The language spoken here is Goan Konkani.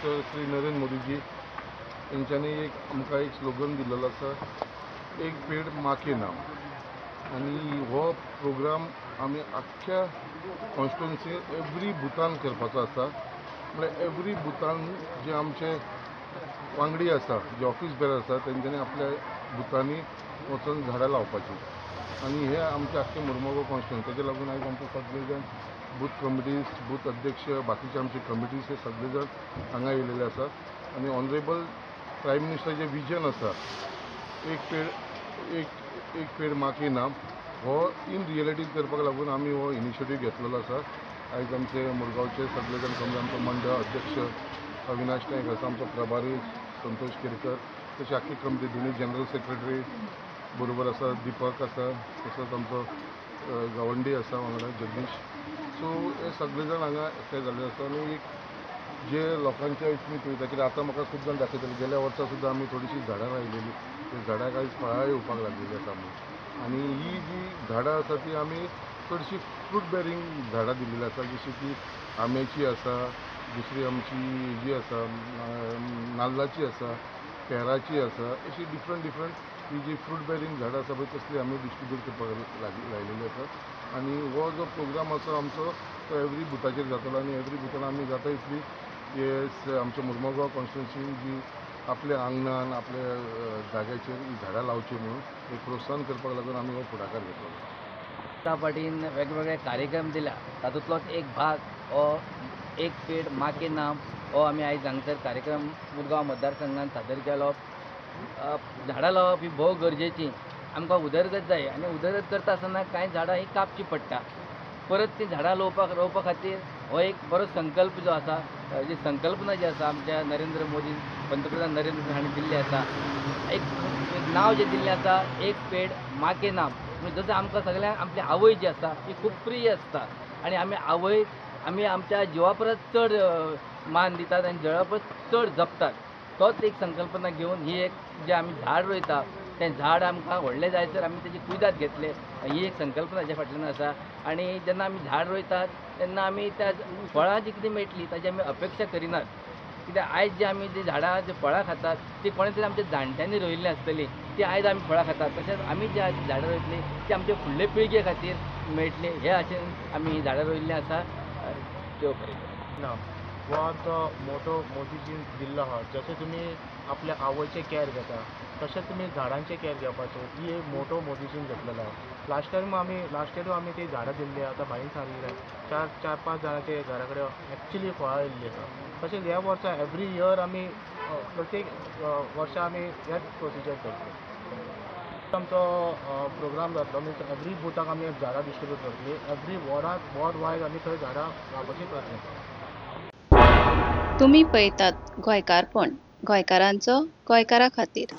मिनिस्टर श्री नरेंद्र मोदीजी तेंच्यांनी एक आमकां एक स्लोगन दिलेलो आसा, एक पेड माँ के नाम. आनी हो प्रोग्राम आमी आख्ख्या कॉन्स्टिट्युन्सी एवरी बुथान करपाचो आसा. म्हळ्यार एवरी बुथान जे आमचे वांगडी आसा, जे ऑफीस बेरर आसा, तेंच्यांनी आपल्या बुथांनी वचून झाडां लावपाची. आनी हे आमचे आख्खे मुरमुगांव कॉन्स्टिट्युन्सी, तेजे लागून आयज आमचे सगळे जाण बूथ कमिटीज, बूथ अध्यक्ष, बाकीचे आमचे कमिटीज हे सगळे जाण हांगा येयलेले आसा. आनी ऑनरेबल प्रायम मिनिस्टराचें विजन आसा, एक पेड एक एक पेड माँ के नाम, हो इन रियलिटी करपाक लागून आमी हो इनिशिएटीव घेतलेलो आसा. आयज आमचे मुरगांवचे सगळे जाण समजा आमचो मंडळ अध्यक्ष अविनाश नायक आसा, आमचो प्रभारी संतोष केरकर, तशी आख्खी कमिटी, दोनूय जनरल सेक्रेटरी बरोबर आसा, दीपक आसा, तसोच आमचो गावंडी आसा वांगडा जगदीश. सो हे सगळे जाण हांगा एकठांय जाल्ले आसा. आनी एक जे लोकांच्या तुमी पळयता, कित्याक आतां म्हाका खूब जाण दाखयतले, गेल्या वर्सा सुद्दां आमी थोडीशीं झाडां लायलेली, ते झाडांक आयज फळां येवपाक लागलेली आसा म्हणून. आनी ही जी झाडां आसा ती आमी चडशीं फ्रूट बेरींग झाडां दिलेली आसा, जशी की आंब्याची आसा, दुसरी आमची जी आसा नाल्लाची आसा, पेराची आसा, अशी डिफरंट डिफरंट ही जी फ्रूट बेरींग झाडां आसा पळय तसली आमी डिस्ट्रिब्यूट करपाक लायलेली आसा. आनी हो जो प्रोग्राम आसा आमचो तो एवरी बुथाचेर जातलो आनी एवरी बुथान आमी जाता इतली हे आमच्या मुरमुगांव कॉन्स्टिट्युन्सीन जी आपल्या आंगणान आपल्या जाग्याचेर ही झाडां लावची म्हणून एक प्रोत्साहन करपाक लागून आमी हो फुडाकार घेतलो. जनता पार्टीन वेगवेगळे कार्यक्रम दिल्या, तातूंतलोच एक भाग हो एक पेड माँ के नाम हो आमी आयज हांगसर कार्यक्रम मुरगांव मतदारसंघान सादर केलो. झाडां लावप ही भोव गरजेची, आमकां उदरगत जाय आनी उदरगत करता आसतना कांय झाडां ही कापची पडटा, परत ती झाडां रोवपा खातीर हो एक बरो संकल्प जो आसा, जी संकल्पना जी आसा आमच्या नरेंद्र मोदी, पंतप्रधान नरेंद्र मोदी हांणी दिल्ली आसा, एक नांव जें दिल्लें आसा एक पेड माँ के नाम, म्हणजे जसो आमकां सगळ्यांक आमची आवय जी आसा ती खूब प्रिय आसता आनी आमी आवय आमी आमच्या जिवा परस चड मान दितात आनी जिवा परस चड जपतात, तोच एक संकल्पना घेवन ही एक जे आमी झाड रोयता तें झाड आमकां व्हडलें जायसर आमी तेजी कुयदाद घेतले, ही एक संकल्पना हाज्या फाटल्यान आसा. आनी जेन्ना आमी झाड रोयतात तेन्ना आमी त्या फळां जी कितें मेळटली ताजी आमी अपेक्षा करिनात, कित्याक आयज जी आमी जी झाडां जी फळां खातात ती कोणें तरी आमच्या जाणट्यांनी रोयिल्लीं आसतलीं, ती आयज आमी फळां खातात. तशेंच आमी जी आयज झाडां रोयतलीं ती आमच्या फुडले पिळगे खातीर मेळटली हे आशेन आमी हीं झाडां रोयिल्लीं आसा. देव बरें करूं. ना हो आमचो मोटो मोदीजीन दिल्लो आहा, जशें तुमी आपल्या आवयचें कॅर घेता तशेंच तुमी झाडांचें कॅर घेवपाचें, ही एक मोटो मोदीजीन घेतलेलो आहा. लास्ट टायम आमी लास्ट इयरूय आमी ती झाडां दिल्ली, आतां भाईन सांगिल्लें चार पांच जाणांचे घरा कडेन एक्चुली फळां येयल्ली आसा. तशेंच ह्या वर्सा एवरी इयर आमी प्रत्येक वर्सा आमी हेच प्रोसिजर करतले. आमचो प्रोग्राम जातलो, मिन्स एवरी बुथाक आमी झाडां डिस्ट्रिब्यूट करतली, एवरी वॉर्डाक वॉर्ड वायज आमी थंय झाडां लावपाची प्रयत्न करतले. तुमी पळयतात गोंयकारपण, गोंयकारांचो गोंयकारा खातीर.